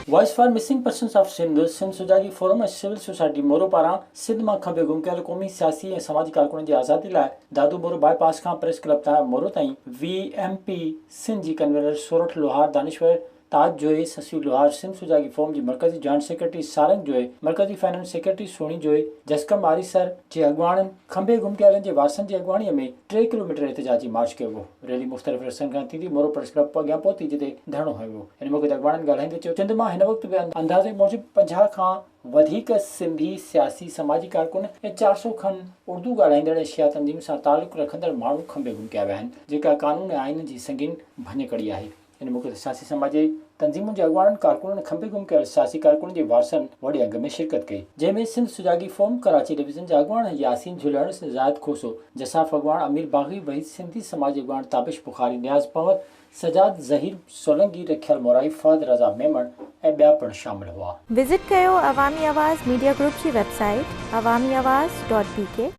Voice for missing persons of Sindh, Sindh Sujagi forum ۽ civil society Moro پاران سنڌ مان کنڀي گم ڪيل قومي، سياسي ۽ سماجي ڪارڪنن جي آزادي لاء دادو مورو باء پاس کان پريس ڪلب تائين مورو تائين وي ايم پي سنڌ جي ڪنوينر سورٺ لوهار، دانشور تاج جويي، سسئي لوهار، سنڌ سجاڳي فورم جي مرڪزي جوائنٽ سيڪريٽري سارنگ جويي، مرڪزي فائنانس سيڪريٽري سهڻي جويي، جسقم آريسر جي اڳواڻن، کنڀي گم ڪيلن جي وارثن جي اڳواڻي ۾ ٽي ڪلوميٽر احتجاجي مارچ ڪيو ويو. ريلي مختلف رستن کان ٿيندي مورو پريس ڪلب اڳيان پهتي جتي ڌرڻو هنيو ويو. ان موقعي تي اڳواڻن ڳالهائيندي چيو سنڌ مان هن وقت به اندازي موجب 50 کان وڌيڪ سنڌي سياسي سماجي ڪارڪن ۽ 400 کن اردو ڳالهائيندڙ ۽ شيعا تنظيم سان تعلق رکندڙ ماڻهو کنڀي گم ڪيا ويا آهن جيڪا قانون ۽ آئين جي سنگين ڀڃڪڙي آهي. ان موقعي تي سياسي سماجي تنظيمن جي اڳواڻن، ڪارڪنن ۽ کنڀي گم ڪيل سياسي ڪارڪنن جي وارثن وڏي انگ ۾ شرڪت ڪئي، جنهن ۾ سنڌ سجاڳي فورم ڪراچي ڊويزن جا اڳواڻ ياسين جهلڻ، زاهد کوسو، جساف اڳواڻ امير باغي، وحيد سنڌي سماجي اڳواڻ تابش بخاري، نياز پنهور، سجاد ظهير سولنگي، رکيل مورائي، فهد رضا ميمڻ ۽ ٻيا پڻ شامل هئا. وزٽ ڪيو عوامي آواز ميڊيا گروپ جي website Awami Awaz dot B K.